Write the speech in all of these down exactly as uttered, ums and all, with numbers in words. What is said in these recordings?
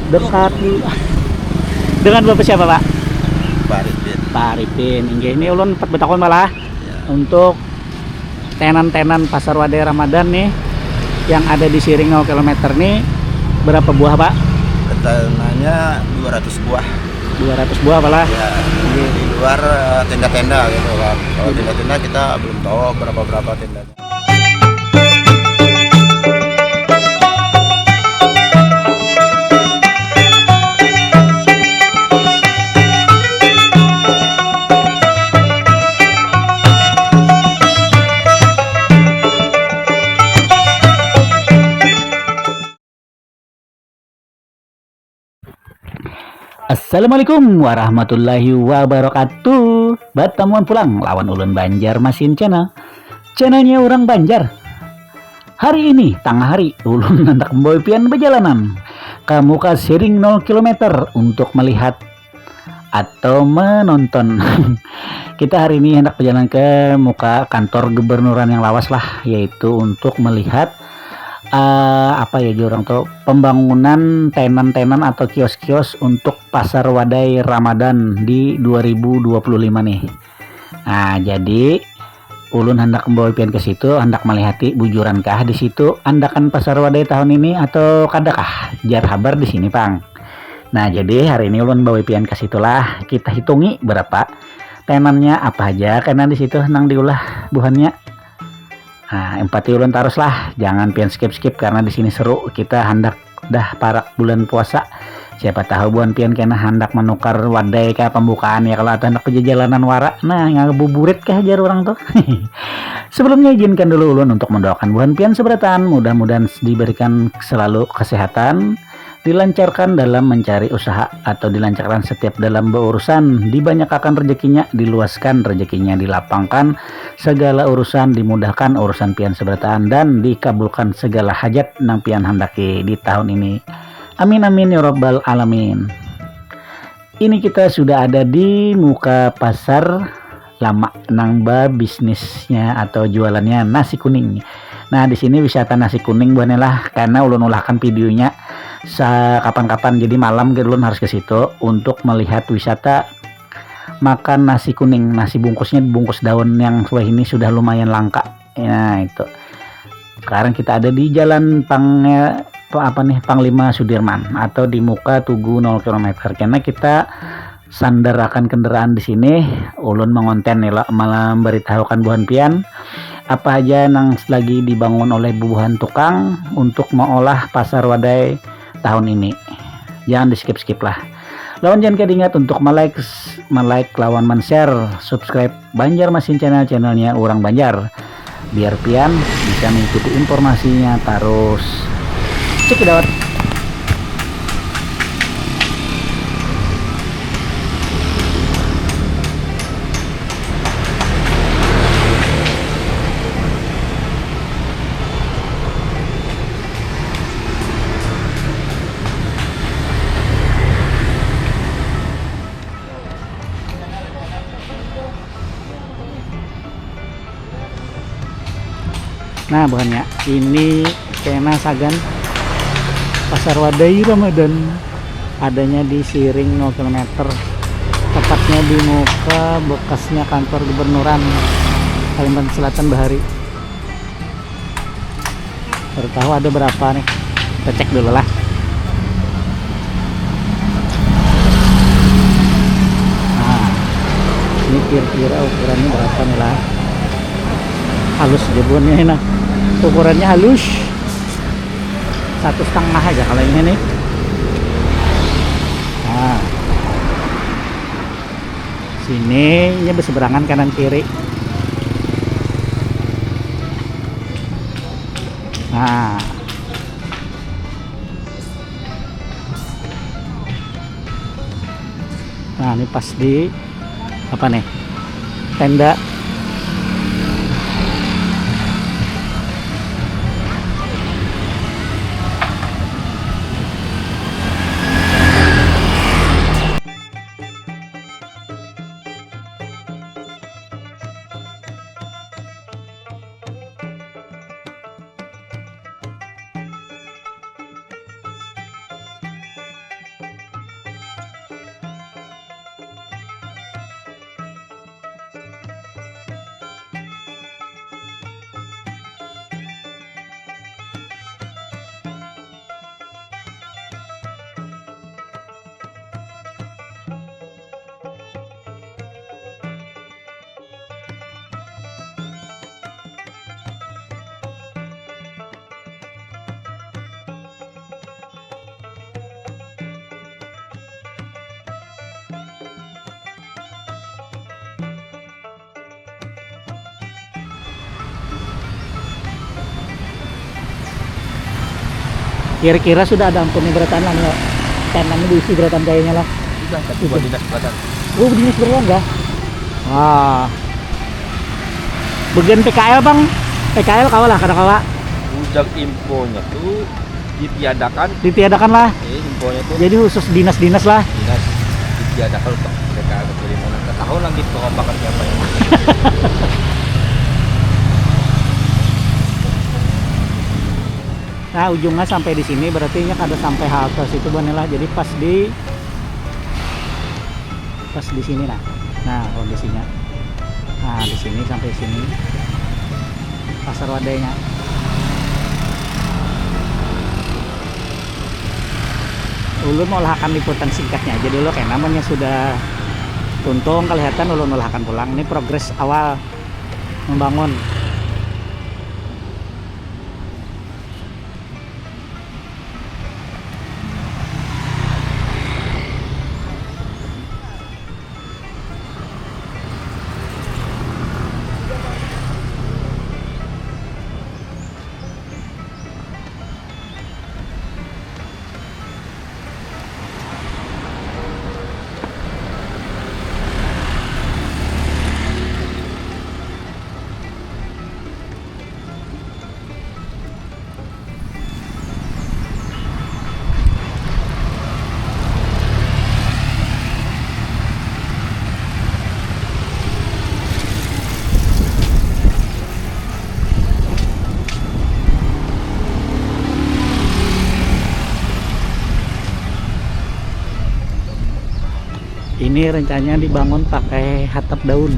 Dekat dulu. Dengan Bapak siapa, Pak? Pak Arifin. Pak Arifin. Inggih, ini ulun empat betakon malah. Ya. Untuk tenan-tenan Pasar Wadai Ramadan nih yang ada di Siring nol kilometer nih berapa buah, Pak? Rencananya dua ratus buah. Dua ratus buah, Pak lah. Ya, di luar, eh, tenda-tenda gitu, Pak. Kalau tenda-tenda kita belum tahu berapa-berapa tenda. Assalamualaikum warahmatullahi wabarakatuh. Batamuan pulang lawan ulun Banjar Masin Channel. Channelnya orang Banjar. Hari ini tangah hari ulun handak membawa pian berjalanan ke muka Siring nol kilometer untuk melihat atau menonton. Kita hari ini hendak berjalan ke muka kantor gubernuran yang lawas lah, yaitu untuk melihat, eh, apa ya orang tuh, pembangunan tenan-tenan atau kios-kios untuk Pasar Wadai Ramadan di dua ribu dua puluh lima nih. Nah, jadi ulun handak membawa pian ke situ, handak melihati bujuran kah di situ andakan Pasar Wadai tahun ini atau kada kah? Jar habar di sini, pang. Nah, jadi hari ini ulun bawa pian ke situ lah. Kita hitungi berapa tenannya, apa aja kena di situ nang diulah buhannya. Nah, empati ulun tarus lah, jangan pian skip-skip karena di sini seru. Kita handak dah parak bulan puasa. Siapa tahu buhan pian kena handak menukar wadai ke pembukaan ya, kalau atau handak berjalanan wara. Nah, ngabuburit kah jar orang tuh. Sebelumnya izinkan dulu ulun untuk mendoakan buhan pian seberataan. Mudah-mudahan diberikan selalu kesehatan, dilancarkan dalam mencari usaha atau dilancarkan setiap dalam berurusan, dibanyakakan rezekinya, diluaskan rezekinya, dilapangkan segala urusan, dimudahkan urusan pian seberataan, dan dikabulkan segala hajat nang pian handaki di tahun ini. Amin, amin, ya rabbal alamin. Ini kita sudah ada di muka pasar lama nang ba bisnisnya atau jualannya nasi kuning. Nah, di sini wisata nasi kuning buhannya lah, karena ulun ulahkan videonya sakapan-kapan. Jadi malam ke ulun harus ke situ untuk melihat wisata makan nasi kuning. Nasi bungkusnya bungkus daun yang sudah ini sudah lumayan langka. Nah, itu. Sekarang kita ada di jalan Pang, apa nih, Panglima Sudirman atau di muka Tugu nol kilometer. Karena kita sandarakan kendaraan di sini, ulun mengonten nih lah, malah memberitahukan buhan pian apa aja yang lagi dibangun oleh bubuhan tukang untuk mengolah pasar wadai tahun ini. Jangan di skip-skip lah. Lawan jangan kada ingat untuk me-like, me-like lawan men-share, subscribe Banjar Masin Channel, channelnya orang Banjar. Biar pian bisa mengikuti informasinya terus. Check it out. Nah, buhannya ini kena sagan Pasar Wadai Ramadan, adanya di Siring nol kilometer, tepatnya di muka bekasnya kantor gubernuran Kalimantan Selatan bahari. Baru tahu ada berapa nih. Kita cek dulu lah. Nah, ini kira-kira ukurannya berapa nih lah? Halus jabuannya, nah. Ukurannya halus. Satu setengah aja kalau ini nih. Nah. Sini, ini berseberangan kanan kiri. Nah. Nah, ini pas di apa nih? Tenda. Kira-kira sudah ada ampun nih berataan lah nih. Tanamnya diisi berataan kayaknya lah. Sudah, tapi buat dinas berataan. Oh, dinas berataan kah? Wah. Bagian P K L, Bang. P K L kawa lah, kada kawa. Ujar infonya tuh ditiadakan. Ditiadakan lah. Eh, infonya tuh. Jadi khusus dinas-dinas lah. Dinas ditiadakan untuk mereka, kelimunan. Ketahuan lagi perombakan siapa yang. Nah, ujungnya sampai di sini, berarti nya kada sampai halte situ, Bang, lah. Jadi pas di, pas di sini, nah. Nah, kondisinya. Nah, di sini sampai sini. Pasar Wadainya. Ulun mau lahakan liputan singkatnya aja dulu, kayak namanya sudah tuntung kelihatan, ulun lahakan pulang. Ini progres awal membangun. Ini rencananya dibangun pakai hatap daun.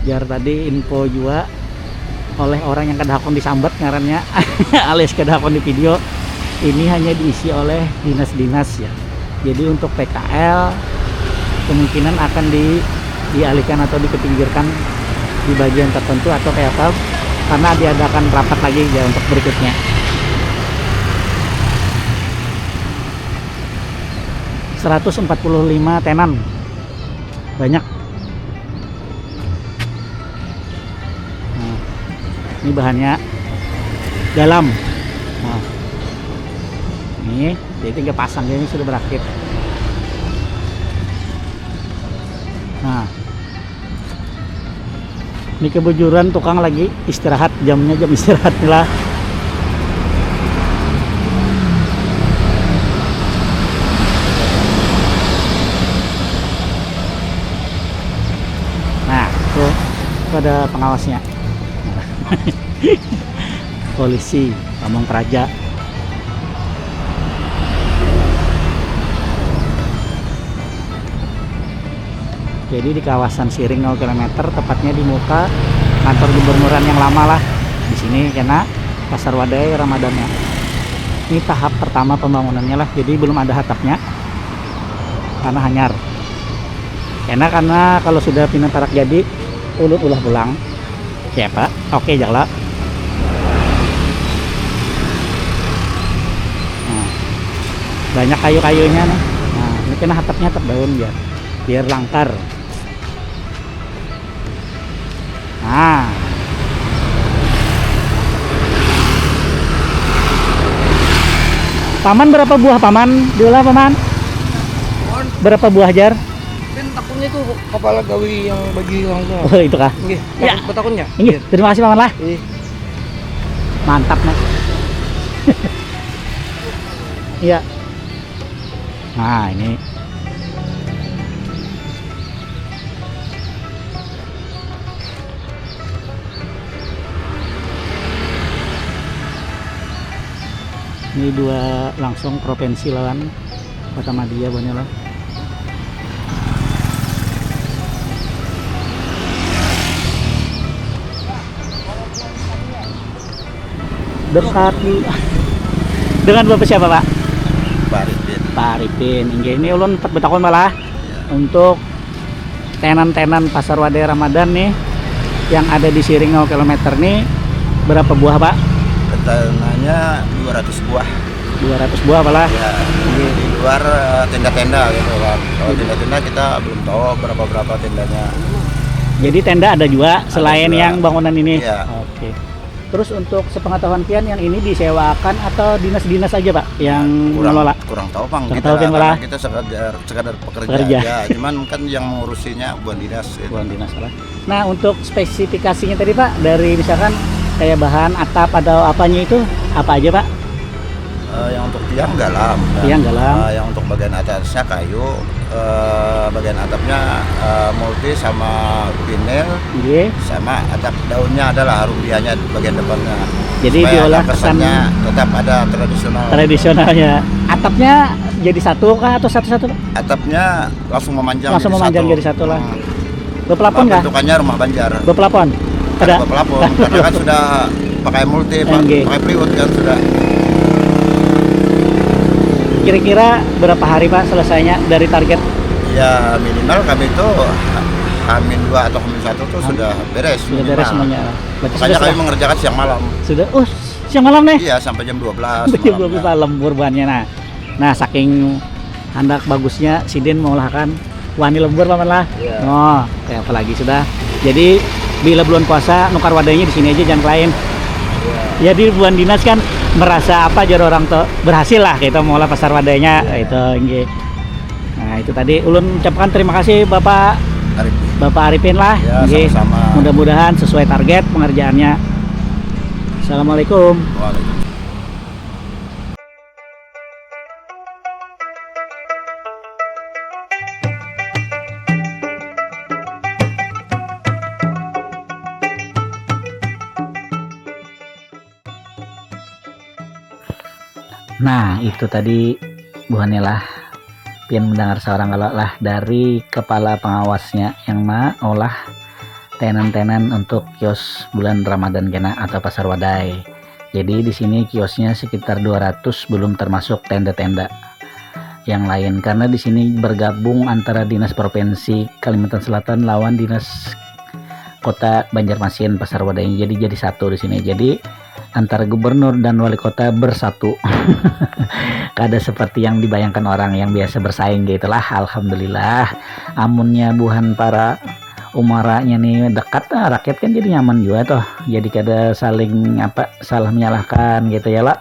Jar tadi info jua oleh orang yang kada hakun disambat ngarannya, alias kada hakun di video. Ini hanya diisi oleh dinas-dinas ya. Jadi untuk P K L kemungkinan akan di, dialihkan atau dikepinggirkan di bagian tertentu atau kayak apa, karena diadakan rapat lagi ya untuk berikutnya. Seratus empat puluh lima tenan. Banyak. Nah, ini bahannya dalam. Nah, ini jadi tinggal pasang, ini sudah berakhir. Nah, ini kebujuran tukang lagi istirahat, jamnya jam istirahat nih lah. Nah, tuh, tuh ada pengawasnya. Polisi, pamong praja. Jadi di kawasan Siring nol kilometer, tepatnya di muka kantor gubernuran yang lama lah. Di sini kena Pasar Wadai Ramadannya. Ini tahap pertama pembangunannya lah, jadi belum ada hatapnya karena hanyar. Kena karena kalau sudah pina parak jadi, ulun ulah pulang. Siapa? Oke, jala. Nah, banyak kayu-kayunya nih. Nah, ini kena hatapnya hatap daun biar, biar langkar. Nah. Paman, berapa buah, Paman? Diolah, Paman? Berapa buah, jar? Kan takutnya itu kepala gawi yang bagi langsung. Oh, itu kah? Nggih, ya. Takut betakunnya. Nggih, terima kasih, Paman lah. Ih. Mantap, Mas. Iya. Nah, ini. Ini dua langsung provinsi lawan Kota Madya, banyak lah. Dekat. Dengan Bapak siapa, Pak? Pak Arifin. Pak Arifin. Inggih, ini ulun dapat betakun malah. Iya. Untuk tenan-tenan Pasar Wadai Ramadan nih, yang ada di Siring nol kilometer nih, berapa buah, Pak? Rencananya dua ratus buah. Dua ratus buah apalah? Ya, di luar, eh, tenda-tenda gitu kan. Kalau tenda-tenda kita belum tahu berapa-berapa tendanya. Jadi tenda ada juga selain yang bangunan ini? Iya. Oke. Terus untuk sepengetahuan pian, yang ini disewakan atau dinas-dinas aja, Pak, yang kurang, mengelola? Kurang tahu, Bang. Kurang Kita tahu, Bang, karena lah. Kita sekedar sekedar pekerja, Pekerja. Aja. Cuman kan yang mengurusinya buan dinas. Gitu. Buan dinas, lah. Nah, untuk spesifikasinya tadi, Pak, dari misalkan kayak bahan atap atau apanya itu apa aja, Pak? Eh, yang untuk tiang galam. Dan, Tiang galam. Eh, yang untuk bagian atasnya kayu, eh, bagian atapnya eh, multi sama vinil, Nggih. Sama atap daunnya adalah harumbiahnya bagian depannya. Jadi Supaya diolah ada kesannya tetap ada tradisional. Tradisionalnya. Atapnya jadi satu kah atau satu-satu, Pak? Atapnya langsung memanjang Langsung jadi memanjang satu. Jadi satu lah. Hmm. Bepelapon kah? Bentukannya rumah Banjar. Bepelapon. Ada. Bepelapon karena kan sudah pakai multi, Pak, Nggih. Pakai plywood kan sudah. Kira-kira berapa hari, Pak, selesainya dari target? Ya, minimal kami itu Hamin dua atau Hamin satu tuh sudah beres. Sudah beres Minimal. Semuanya. Berarti Makanya sudah kami mengerjakan siang malam. Sudah, oh, siang malam nih? Iya, sampai jam dua belas. Sampai jam dua belas malam. Malam, buhannya. Nah, nah, saking handak bagusnya sidin mengolahkan wani lembur, Paman, lah. Iya. Oh, kayak apa lagi sudah. Jadi bila bulan puasa nukar wadainya di sini aja, jangan ke lain. Jadi buan dinas kan merasa apa, jar orang tuh, berhasil lah kita mengolah pasar wadainya. Itu, nggih. Nah, itu tadi ulun ucapkan terima kasih, Bapak Arifin. Bapak Arifin, lah. Ya, Nggih. Sama-sama. Mudah-mudahan sesuai target pengerjaannya. Assalamualaikum. Waalaikumsalam. Nah, itu tadi buhannya lah. Pian mendengar seorang kalau lah dari kepala pengawasnya yang mengolah tenan-tenan untuk kios bulan Ramadan kena atau pasar wadai. Jadi di sini kiosnya sekitar dua ratus, belum termasuk tenda-tenda yang lain, karena di sini bergabung antara Dinas Provinsi Kalimantan Selatan lawan Dinas Kota Banjarmasin, pasar wadainya. Jadi jadi satu di sini. Jadi antara gubernur dan wali kota bersatu. Kada seperti yang dibayangkan orang yang biasa bersaing gitulah. Alhamdulillah, amunnya buhan para umaranya nih dekat, ah, rakyat kan jadi nyaman juga toh. Jadi kada saling apa, salah menyalahkan gitu ya lah.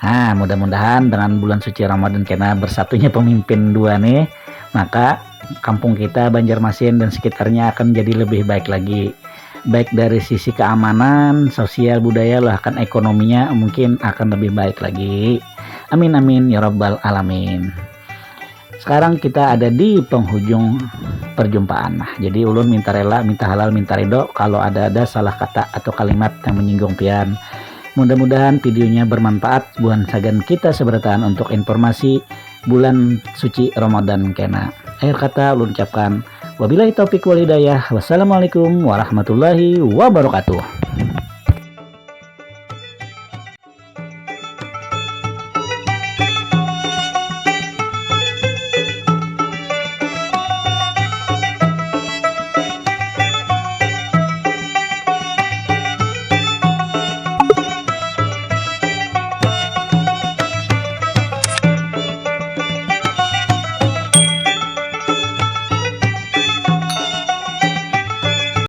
Nah, mudah-mudahan dengan bulan suci Ramadan kena bersatunya pemimpin dua nih, maka kampung kita Banjarmasin dan sekitarnya akan jadi lebih baik lagi. Baik dari sisi keamanan, sosial, budaya, bahkan ekonominya mungkin akan lebih baik lagi. Amin, amin, ya rabbal alamin. Sekarang kita ada di penghujung perjumpaan. Nah, jadi ulun minta rela, minta halal, minta ridho kalau ada-ada salah kata atau kalimat yang menyinggung pian. Mudah-mudahan videonya bermanfaat buhan sagan kita seberataan untuk informasi bulan suci Ramadan kena. Akhir kata ulun ucapkan, wabillahi taufik wal hidayah. Wassalamualaikum warahmatullahi wabarakatuh.